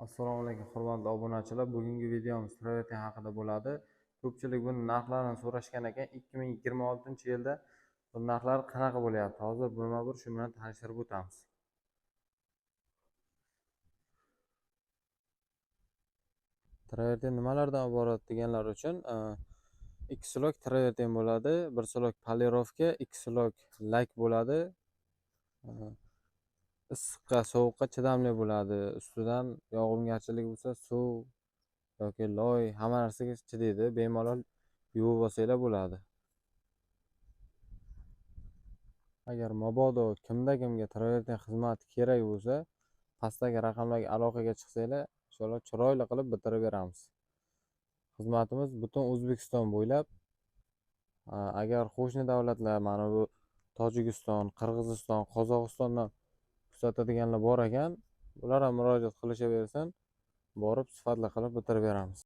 Assalomu alaykum, hurmatli obunachilar. Bugungi videomiz travertin haqida bo'ladi. Ko'pchilik buni narxlarini so'rashgan ekan. 2026-yilda bu narxlar qanaqa bo'lyapti? Hozir birma-bir shu bilan tanishtirib o'tamiz. Travertin nimalardan iborat deganlar uchun 2 slok travertin bo'ladi, 1 slok polirovka, 2 slok lak bo'ladi. Issiqqa, sovuqqa chidamli bo'ladi. Ustidan yog'ingarchilik bo'lsa, suv yoki loy hamma narsaga chidaydi. Bemalol yuvib olsanglar bo'ladi. Agar mabodo kimda kimga travertin xizmati kerak bo'lsa, pastdagi raqamlarga aloqaga chiqsanglar, inshaalloh chiroyli qilib bitirib beramiz. Xizmatimiz butun O'zbekiston bo'ylab, agar qo'shni davlatlar, mana bu Tojikiston, Qirg'iziston, Qozog'istondan kuzatadiganlar bor ekan, ular ham murojaat qilishaversin, borib sifatli qilib bitirib beramiz.